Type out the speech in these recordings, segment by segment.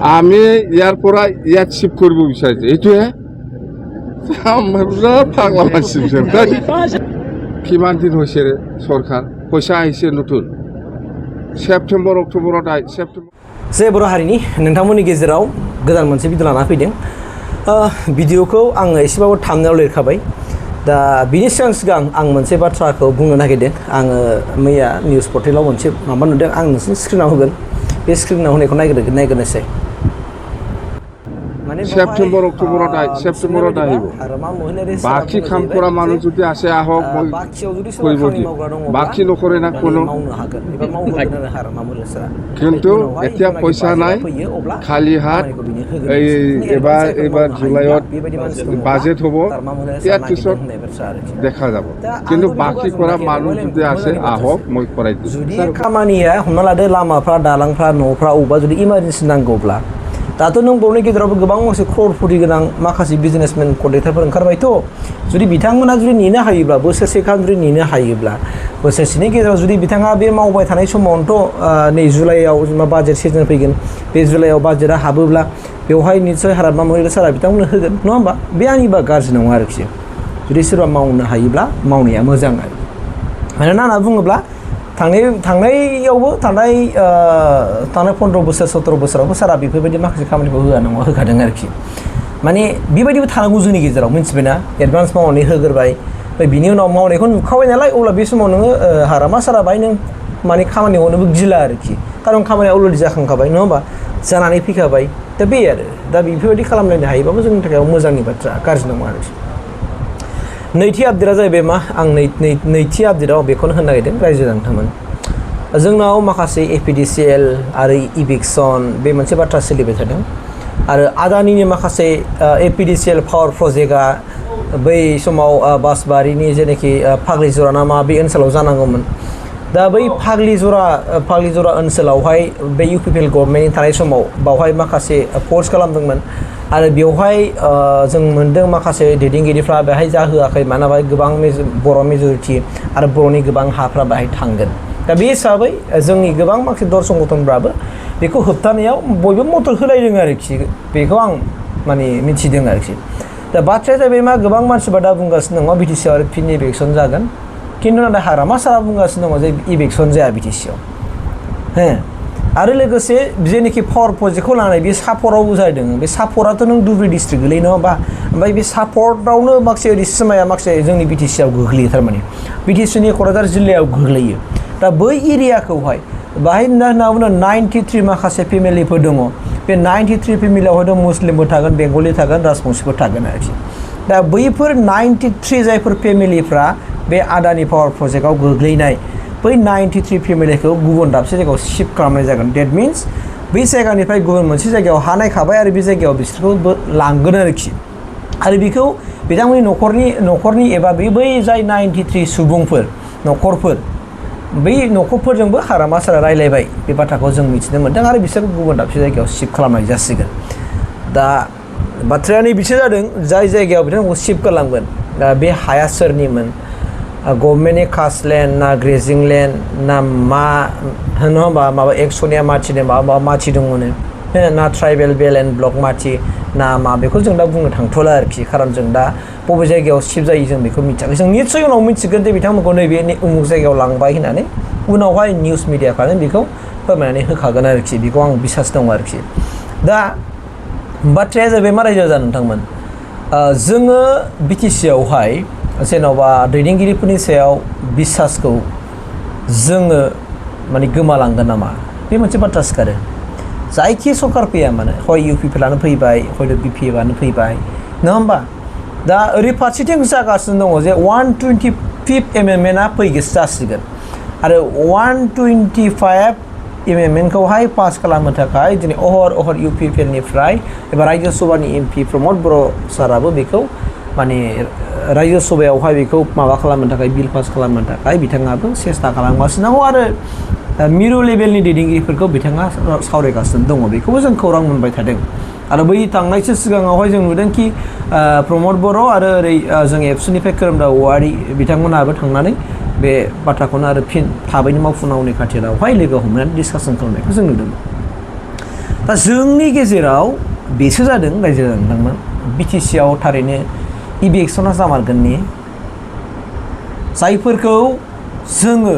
আমি ইয়ার পরা ইয়াত শিফট করব বিচাৰিছো এইটোহে আমরা পাগলা মানসি কিমান দিন হৈছে সরকার পয়সা আহিছে নতুন सेप्टेम्बर अक्ट'बराव सेप्टेम्बर जे बर' हारिनि नोंथांमोननि गेजेराव गोदान मोनसे भिडिअ लाना फैदों भिडिअखौ आङो एसेबाबो थामनेलाव लिरखाबाय दा बिनि सिगां आं मोनसे बाथ्राखौ बुंनो नागिरदों आङो मैया निउस पर्टेलाव मोनसे माबा नुदों आं नोंसोरनि स्क्रिनाव होगोन बे स्क्रिनाव होनायखौ नायग्रोनोसै सेप्टेम्बर अक्ट'बराव আহিব বাকি কামকৰা মানুহ যদি আছে আহক মই কৰিব দিম বাকি নকৰে না কোনো কিন্তু এতিয়া পইচা নাই খালি হাত এবাৰ জুলাইত বাজেট হ'ব ইয়াৰ পিছত দেখা যাব কিন্তু বাকি কৰা মানুহ যদি আছে আহক মই কৰাই দিম जुदि खामानिया हमना लादो लामाफ्रा दालांफ्रा न'फ्रा अबा जुदि इमारजेन्सि नांगौब्ला दाथ' नों बर'नि गेजेरावबो गोबां माखासे क्र'रपति गोनां माखासे बिजनेसमेन कन्ट्रेक्टरफोर ओंखारबायथ' जुदि बिथांमोना जुदि नेनो हायोब्ला बोसोरसे गाहाम जुदि नेनो हायोब्ला बोसोरसेनि गेजेराव जुदि बिथाङा बे मावबाय थानाय समावनोथ' नै जुलाइआव जेनेबा बाजेट सिजन फैगोन बे जुलाइआव बाजेटआ हाबोब्ला बेवहाय निस्सय हाग्रामा महिला सारा बिथांमोननो होगोन नङा होमबा बे आंनिबा गाज्रि नङा आरोखि जुदि सोरबा मावनो हायोब्ला मावनाया मोजां आरो मानोना होनना बुङोब्ला थांनायावबो थांनाय 15 बोसोर 17 बोसोरावबो सारा बेफोरबायदि माखासे खामानिखौ होखादों आरोखि माने बेबायदिबो थानांगौ जोंनि गेजेराव मिन्थिबायना एडभान्स मावनानै होग्रोबाय ओमफ्राय बिनि उनाव मावनायखौ नुखाबाय नालाय अब्ला बे समाव नोङो हाग्रामा सारा बाहाय नों माने खामानि मावनोबो गिला आरोखि खारन खामानिया अलरेडि जाखांखाबाय नङा होमबा जानानै फैखाबाय दा बे आरो दा बेफोरबायदि खालामलायनो हायोबाबो जोंनि थाखाय मोजांनि बाथ्रा गाज्रि नङा आरोखि नैथि आपडेटआ जाहैबाय मा आं नैथि आपडेटआव बेखौनो होनो नागिरदों रायजो नोंथांमोन जोंनाव माखासे एपिडिसिएल आरो इभिक्सन बे मोनसे बाथ्रा सोलिबाय थादों आरो आदानिनि माखासे एपिडिसिएल पावार प्रजेक्टआ बै समाव बासबारिनि जेनाखि फाग्लिजरा ना मा बे ओनसोलाव जानांगौमोन दा बै फाग्लिजरा ओनसोलावहाय बे इउपिपिएल गभर्नमेन्टनि थानाय समाव बावहाय माखासे फर्स खालामदोंमोन आरो बेवहाय जों मोनदों माखासे दैदेनगिरिफ्रा बेहाय जाहोआखै मानोना गोबां बर' मेजरिटि आरो बर'नि गोबां हाफ्रा बेहाय थांगोन दा बे हिसाबै जोंनि गोबां माखासे दल संगठनफ्राबो बेखौ होबथानायाव बयबो मदद होलायदों आरोखि बेखौ आं माने मिथिदों आरोखि दा बाथ्राया जाहैबाय मा गोबां मानसिफ्रा दा बुंगासिनो दङ बिटिसिआव आरो फिन इलेक्सन जागोन खिन्थु नाथाय हाग्रामा सारा बुंगासिनो दङ जे इलेक्सन जाया बिटिसिआव आरो लोगोसे जेनाखि पावार प्रजेक्टखौ लानानै बे सापर्टआव जादों बे सापर्टआथ' नों धुबुरी डिस्ट्रिक्ट गोलैयो नङा होमबा ओमफ्राय बे सापर्टआवनो माखासे ओरै सिमाया माखासे जोंनि बिटिसिआव गोग्लैयो थारमाने बिटिसिनि क'क्राझार जिल्लायाव गोग्लैयो दा बै एरियाखौहाय बाहाय होनना बुङो 93 माखासे फेमिलिफोर दङ बे 93 फेमिलियावहाय मुस्लिमबो थागोन बेंगलि थागोन राजबंशिफोर थागोन आरोखि दा बैफोर 93 जायफोर फेमिलिफ्रा बे आदानि पावार प्रजेक्टआव गोग्लैनाय बै 93 फेमिलिखौ गुबुन दाबसे जायगायाव शिफ्ट खालामनाय जागोन डेट मिन्स बै जायगानिफ्राय गुबुन मोनसे जायगायाव हा नायखाबाय आरो बे जायगायाव बिसोरखौ लांगोन आरोखि आरो बेखौ बिथांमोननि न'खरनि एबा बै जाय 93 सुबुंफोर न'खरफोर बै न'खरफोरजोंबो हाग्रामा सारा रायलायबाय बे बाथ्राखौ जों मिथिनो मोन्दों आरो बिसोर गुबुन दाबसे जायगायाव शिफ्ट खालामनाय जासिगोन दा बाथ्राया नैबेसो जादों जाय जायगायाव बिथांमोनखौ शिफ्ट खालामगोन दा बे हाया सोरनिमोन गभर्नमेन्टनि कास्ट लेन्ड ना ग्रेजिं लेन्ड ना मा होनो होमबा माबा एक्सनिया माथि माबा माथि दङनो ना ट्राइबेल बेल एन्ड ब्लक माथि ना मा बेखौ जों दा बुंनो थांथ'ला आरोखि खारन जों दा बबे जायगायाव शिफ्ट जायो जों बेखौ मिथियाखै जों निस्सय उनाव मिथिगोन जे बिथांमोनखौ नैबे उमुक जायगायाव लांबाय होननानै उनावहाय निउस मिडियाफ्रानो बेखौ फोरमायनानै होखागोन आरोखि बेखौ आं बिसास दं आरोखि दा बाथ्राया जाहैबाय मा रायजो जानो नोंथांमोन जोङो बिटिसिआवहाय जेन'बा दैदेनगिरिफोरनि सायाव बिसासखौ जोङो माने गोमालांगोन नामा बे मोनसे बाथ्रा सिखारो जायखि सरकार फैया मानो हय इउपिपिएलआनो फैबाय हयथ' बिपिएफआनो फैबाय नङा होमबा दा ओरै फारसेथिं जागासिनो दङ जे 125 एमेन्डमेन्टआ फैगोसो जासिगोन आरो 125 एमेन्डमेन्टखौहाय पास खालामनो थाखाय दिनै अहर इउपिपिएलनिफ्राय एबा रायजो सभानि एमपि प्रमद बर' साराबो बेखौ माने रायजो सभायावहाय बेखौ माबा खालामनो थाखाय बिल पास खालामनो थाखाय बिथाङाबो सेस्था खालामगासिनो दङ आरो मिरु लेभेलनि दैदेनगिरिफोरखौ बिथाङा सावरायगासिनो दङ बेखौबो जों खौरां मोनबाय थादों आरो बै थांनायसो सिगाङावहाय जों नुदों कि प्रमद बर' आरो ओरै जों एबसुनिफ्राय खोरोमदाव औवारि बिथांमोनहाबो थांनानै बे बाथ्राखौनो आरो फिन थाबैनो मावफुंनांगौनि खाथिरावहाय लोगो हमनानै डिसकासन खालामनायखौ जों नुदों दा जोंनि गेजेराव बेसो जादों रायजो राजामोन BTC आव थारैनो इलेक्सना जामारगोननि जायफोरखौ जोङो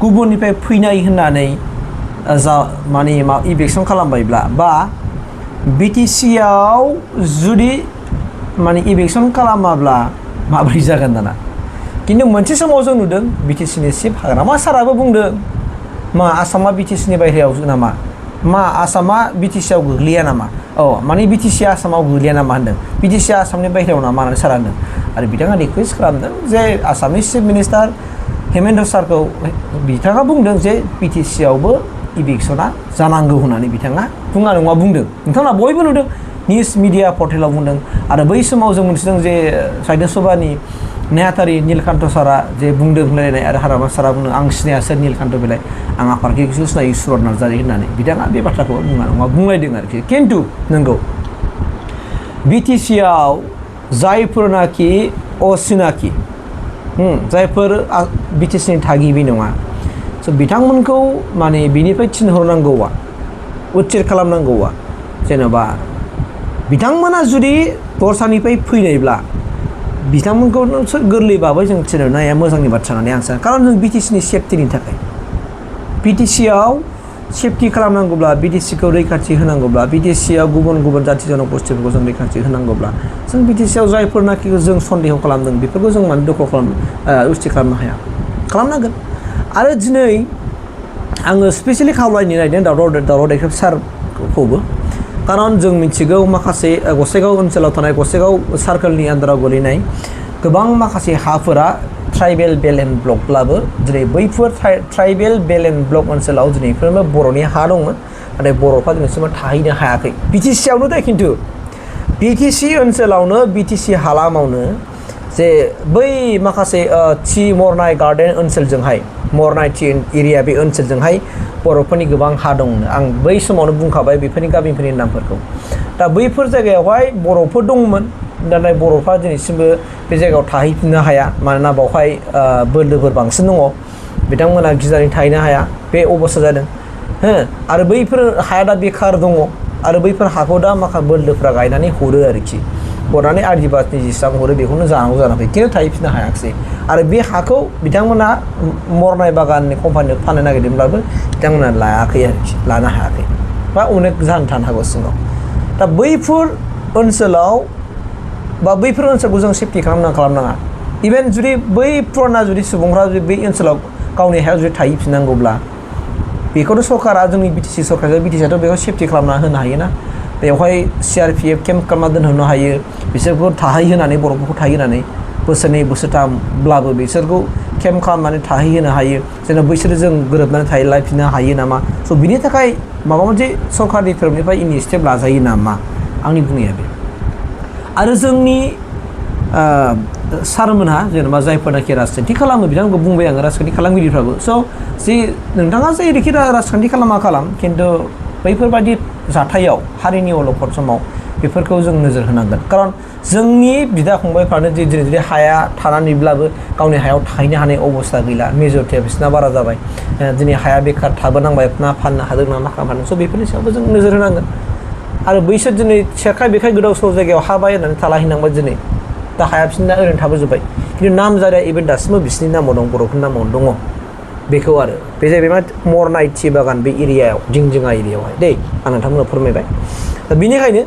गुबुननिफ्राय फैनाय होननानै जा माने इलेक्सन खालामबायब्ला बा BTC आव जुदि माने इलेक्सन खालामाब्ला माबोरै जागोन दाना खिन्थु मोनसे समाव जों नुदों BTC नि चिफ हाग्रामा साराबो बुंदों मा आसामा BTC नि बायहेरायाव नामा मा आसामा BTC आव गोग्लैया नामा माने BTC आ आसामाव गोग्लैया नामा होनदों BTC आ आसामनि बायहेरायाव नामा होननानै सारा होनदों आरो बिथाङा रिकुवेस्ट खालामदों जे आसामनि चिफ मिनिस्टार हेमेन्द्र सारखौ बिथाङा बुंदों जे BTC आवबो इलेक्सना जानांगौ होननानै बिथाङा बुङा नङा बुंदों नोंथाङा बयबो नुदों निउस मिडिया पर्टेलाव बुंदों आरो बै समाव जों मोनथिदों जे साहित्य सभानि नेहाथारि नीलकान्त सारा जे बुंदों होनलायनाय आरो हाग्रामा सारा बुंदों आं सिनाया सोर नीलकान्त बेलाय आं आफादगिरिखौसो सिनायो सुरत नार्जारि होननानै बिथाङा बे बाथ्राखौ बुङा नङा बुंलायदों आरोखि खिन्थु नंगौ BTC आव जायफोरनाखि असिनाखि जायफोर BTC नि थागिबि नङा स' बिथांमोनखौ माने बिनिफ्राय थिनहरनांगौआ उच्चेर खालामनांगौआ जेनेबा बिथांमोना जुदि दस्रानिफ्राय फैनायब्ला बिथांमोनखौ गोरलैबाबो जों थिनहरनाया मोजांनि बाथ्रा होननानै आं सानो खारन जों BTC नि सेफटिनि थाखाय BTC आव सेफटि खालामनांगौब्ला BTC खौ रैखाथि होनांगौब्ला BTC आव गुबुन गुबुन जाथि जनगोष्ठीफोरखौ जों रैखाथि होनांगौब्ला जों BTC आव जायफोरनाखि जों सन्देह खालामदों बेफोरखौ जों माने दखल उस्थि खालामनो हाया खालामनांगोन आरो दिनै आङो स्पेसियेलि खावलायनो नागिरदों दावराव दैखाब सारखौबो खारन जों मिथिगौ माखासे गसाइगाव ओनसोलाव थानाय गसाइगाव सार्कोलनि आन्दाराव गोलैनाय गोबां माखासे हाफोरा ट्राइबेल बेल एन्ड ब्लकब्लाबो दिनै बैफोर ट्राइबेल बेल एन्ड ब्लक ओनसोलाव दिनैफोरबो बर'नि हा दंमोन नाथाय बर'फ्रा दिनैसिम थाहैनो हायाखै BTC आवनो दा खिन्थु BTC ओनसोलावनो BTC हालामावनो जे बै माखासे टि मरनाय गार्डेन ओनसोलजोंहाय मरनाय टि एरिया बे ओनसोलजोंहाय बर'फोरनि गोबां हा दंनो आं बै समावनो बुंखाबाय बेफोरनि गामिफोरनि नामफोरखौ दा बैफोर जायगायावहाय बर'फोर दंमोन नाथाय बर'फ्रा दिनैसिमबो बे जायगायाव थाहैफिननो हाया मानोना बावहाय बोलोफोर बांसिन दङ बिथांमोना गिनानै थाहैनो हाया बे अबस्था जादों आरो बैफोर हाया दा बेखार दङ आरो बैफोर हाखौ दा माखासे बोलोफ्रा गायनानै हरो आरोखि हरनानै आदिबासनि जेसेबां हरो बेखौनो जानांगौ जानानै फैयो खिन्थु थाहैफिननो हायाखिसै आरो बे हाखौ बिथांमोना मरनाय बागाननि कम्पानिनो फाननो नागिरदोंब्लाबो बिथांमोना लायाखै आरोखि लानो हायाखै बा अनेक जाहोन थानो हागौ सिङाव दा बैफोर ओनसोलाव बा बैफोर ओनसोलखौ जों सेफटि खालामनाङा इभेन जुदि बै पुराना जुदि सुबुंफ्रा जुदि बै ओनसोलाव गावनि हायाव जुदि थाहैफिननांगौब्ला बेखौथ' सरकारा जोंनि BTC सरकारजों BTC बेखौ सेफटि खालामना होनो हायोना बेवहाय CRPF केम्प खालामना दोनहोनो हायो बिसोरखौ थाहैहोनानै बर'फोरखौ थाहैहोनानै बोसोरनै बोसोरथामब्लाबो बिसोरखौ केम्प खालामनानै थाहैहोनो हायो जेन' बैसोरो जों गोरोबनानै थाहैलायफिननो हायो नामा स' बिनि थाखाय माबा मोनसे सरकारनि तरफनिफ्राय इनिसिएटिभ लाजायो नामा आंनि बुंनाया बे आरो जोंनि सारमोनहा जेनेबा जायफोरनाखि राजखान्थि खालामो बिथांमोनखौ बुंबाय आङो राजखान्थि खालामगिरिफ्राबो स' जि नोंथाङा जेरैखि राजखान्थि खालाम खिन्थु बैफोरबायदि जाथायाव हारिनि अलखद समाव बेफोरखौ जों नोजोर होनांगोन खारन जोंनि बिदा फंबायफ्रानो दिनै जुदि हाया थानानैब्लाबो गावनि हायाव थाहैनो हानाय अबस्था गैला मेजरिटिया बिसिना बारा जाबाय दिनै हाया बेखार थाबोनांबाय ना फाननो हादों ना मा खालामनो हादों स' बेफोरनि सायावबो जों नोजोर होनांगोन आरो बैसोर दिनै सेरखाय बेखाय गोदाव सोराव जायगायाव हा बाय होननानै थालाहैनांबाय दिनै दा हाया बिसिना ओरैनो थाबोजोब्बाय खिन्थु नाम जारिया इभेन दासिमबो बिसिनि नामाव दं बर'फोरनि नामाव दङ बेखौ आरो बे जाहैबाय मा मरनाय टि बागान बे एरियायाव जिंजिङा एरियायावहाय दै आं नोंथांमोननो फोरमायबाय दा बेनिखायनो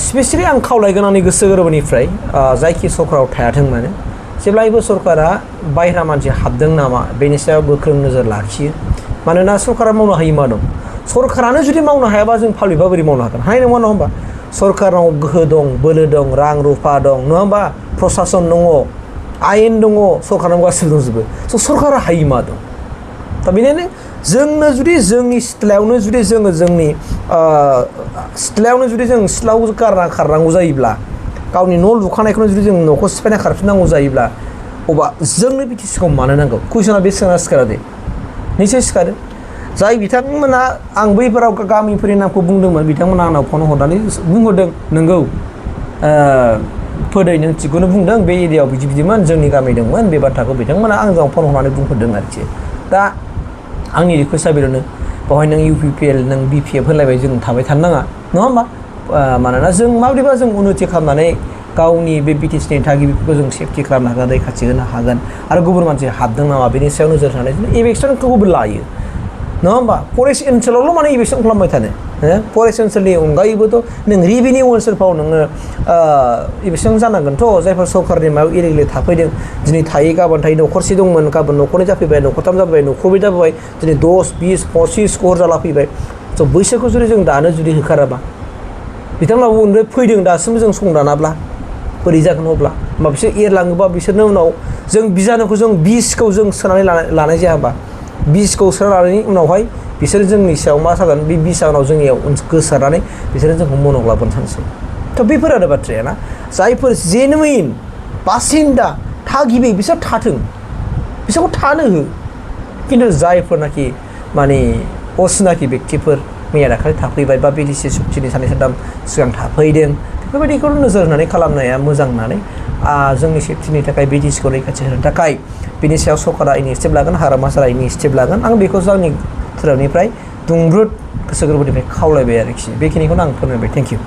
स्पेसियेलि आं खावलायगोन आंनि गोसो गोरबोनिफ्राय जायखि सरकाराव थायाथों मानो जेब्लायबो सरकारा बायह्रा मानसि हाबदों नामा बेनि सायाव गोख्रों नोजोर लाखियो मानोना सरकारा मावनो हायो मा दं सरकारानो जुदि मावनो हायाबा जों पाब्लिकआ बोरै मावनो हागोन हानाय नङा होमबा सरकारनाव गोहो दं बोलो दं रां रुफा दं नङा होमबा प्रसासन दङ आयेन दङ सरकारनाव गासिबो दंजोबो स' सरकारा हायो मा दं दा बेनिखायनो जोंनो जुदि जोंनि सिथ्लायावनो जुदि जोङो जोंनि सिथ्लायावनो जुदि जों सिथ्लायाव गारना खारनांगौ जायोब्ला गावनि न' लुखानायखौनो जुदि जों न'खौ सिफायना खारफिननांगौ जायोब्ला अब्ला जोंनो BTCखौ मानो नांगौ कुइसना बे सोंना सिखारा दे निश्चय सिखारो जाय बिथांमोना आं बैफोराव गामिफोरनि नामखौ बुंदोंमोन बिथांमोना आंनाव फन हरनानै बुंहरदों नोंगौ फोदै नों थिगखौनो बुंदों बे एरियायाव बिदिमोन जोंनि गामि दंमोन बे बाथ्राखौ बिथांमोना आंजों फन हरनानै बुंहरदों आरोखि दा आंनि रिकुवेस्टआ बेनो बेवहाय नों UPPL नों BPF होलायबाय जों थाबाय थानो नाङा नङा होमबा मानोना जों माबोरैबा जों उन्नति खालामनानै गावनि बे BTCनि थागिबिफोरखौ जों सेफटि खालामनो हागोन रैखाथि होनो हागोन आरो गुबुन मानसि हाबदों नामा बेनि सायाव नोजोर होनानै जों इभेक्सनखौबो लायो नङा होमबा फरेस्ट ओनसोलावल' माने इभेक्सन खालामबाय थानो फरेस्ट ओनसोलनि अनगायैबोथ' नों रिभिनिउ ओनसोलफ्राव नोङो इभेक्सन जानांगोनथ' जायफोर सरकारनि मायाव इरेगुलेट थाफैदों दिनै थायै गाबोन थायै न'खरसे दंमोन गाबोन न'खरनै जाफैबाय न'खरथाम जाफैबाय न'खरब्रै जाफैबाय दिनै 10 20 25 घर जाला फैबाय स' बैसोरखौ जुदि जों दानो जुदि होखाराबा बिथांमोनाबो उन्दै फैदों दासिमबो जों संदानाब्ला बोरै जागोन अब्ला होमबा बिसोर एरलाङोबा बिसोरनो उनाव जों बिजानुखौ जों बिसखौ जों सोनानै लानाय जाया होमबा बिसखौ सोना लानायनि उनावहाय बिसोर जोंनि सायाव मा जागोन बे बिसआ उनाव जोंनियाव गोसारनानै बिसोरो जोंखौ मनक लाबोनो सानसै थ' बेफोर आरो बाथ्राया ना जायफोर जेनुइन बासिन्दा थागिबि बिसोर थाथों बिसोरखौ थानो हो खिन्थु जायफोरनाखि माने असिनाखि बेक्तिफोर मैया दाखालि थाफैबाय बा BTC सुक्तिनि साननै सानथाम सिगां थाफैदों बेफोरबायदिखौ नोजोर होनानै खालामनाया मोजां होननानै जोंनि सेफटिनि थाखाय BTCखौ रैखाथि होनो थाखाय बिनि सायाव सरकारा इनिसियेटिभ लागोन हाग्रामा सारा इनिसियेटिभ लागोन आं बेखौ आंनि सोदोबनिफ्राय दुंब्रुद गोसो गोरबोनिफ्राय खावलायबाय आरोखि बेखिनिखौनो आं फोरमायबाय थेंक इउ